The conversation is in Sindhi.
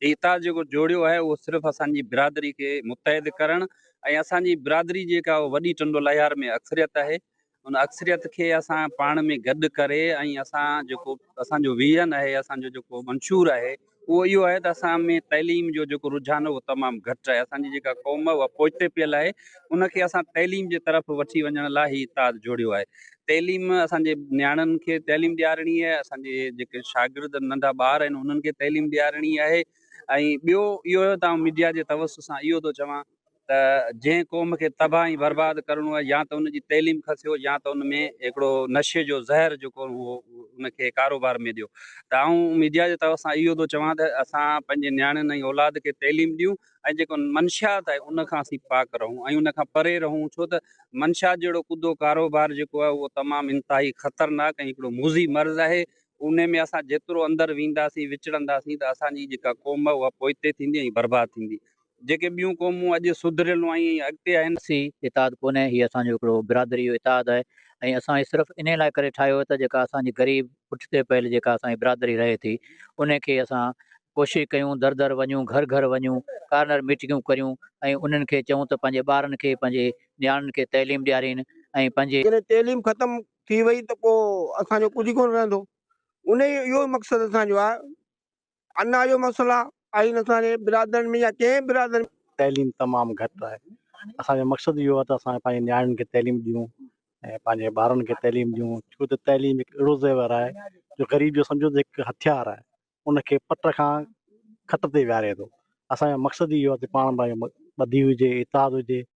هي اتحاد جيڪو جوڙيو آهي اهو صرف اسان جي برادري کي متحد ڪرڻ ۽ اسان جي برادري جيڪا وڏي ٽنڊو لهيار ۾ اڪثريت آهي ان اڪثريت کي اسان پاڻ ۾ گڏ ڪري ۽ اسان جيڪو اسان جو ويزن آهي اسان جو جيڪو منشور آهي اهو اهو آهي ته اسان ۾ تعليم جو جيڪو رجحان اهو تمام گهٽ آهي اسان جي جيڪا قوم آهي اها پوئتي پيل آهي ان کي اسان تعليم جي طرف وٺي وڃڻ لاء هي اتحاد جوڙيو آهي تعليم اسان جي نياڻين کي تعليم ڏيارڻي آهي اسان جي جيڪي شاگرد ننڍا ٻار آهن انهن کي تعليم ڏيارڻي آهي ۽ ٻيو اهو ته آئون ميڊيا جي توسط سان اهو ٿو چوان ته جنهن قوم کي تباهه ۽ برباد ڪرڻو آهي يا ته ان جي تعليم کسيو يا ته ان ۾ هڪڙو نشي جو زهر جيڪو اهو ان کي ڪاروبار ۾ ڏيو ته آئون ميڊيا جي توسط سان اهو ٿو چوان ته اسان پنهنجي نياڻين ۽ اولاد کي تعليم ڏيون ۽ جيڪو منشيات آهي ان کان اسين پاڪ رهون ۽ ان کان پري رهون ڇو ته منشيات جهڙو ڪڌو ڪاروبار جيڪو آهي اهو تمام انتهائي خطرناڪ ۽ هڪڙو موذي مرض آهي ان ۾ اسان جيترو اندر وينداسين وچڙنداسين ته اسان جي جيڪا قوم آهي اها پوئتي ٿيندي ۽ برباد ٿيندي جيڪي ٻيون قومون اڄ سڌريل ۽ اڳتي آهن. سي اتحاد ڪونهي هي اسان جو هڪڙو برادري جو اتحاد آهي ۽ اسان هي صرف انهي لاء ڪري ٺاهيو ته جيڪا اسان جي غريب پٺتي پيل جيڪا اسان جي برادري رهي ٿي انهي کي اسان ڪوشش ڪيون در در وڃون گهر گهر وڃون ڪارنر ميٽنگون ڪريون ۽ انهن کي چئون ته پنهنجي ٻارن کي پنهنجي نياڻين کي تعليم ڏيارين ۽ پنهنجي. جڏهن تعليم ختم ٿي وئي ته پوء اسان جو ڪجهه ئي ڪونه رهندو. انهيء اهو مقصد اسان جو آهي. انا جو مسئلا آهن اسان جي برادرين ۾ يا ڪنهن به برادري ۾. تعليم تمام گهٽ آهي. اسان جو مقصد اهو آهي ته اسان پنهنجي نياڻين کي تعليم ڏيون ۽ پنهنجي ٻارن کي تعليم ڏيون ڇو ته تعليم هڪ اهڙو زيور آهي جو غريب جو سمجهو ته هڪ هٿيار آهي. ان کي پٽ کان کٽ تي ويهاري ٿو. اسان جو مقصد ئي اهو آهي ته پاڻ ۾ ٻڌي هجي، اتحاد هجي.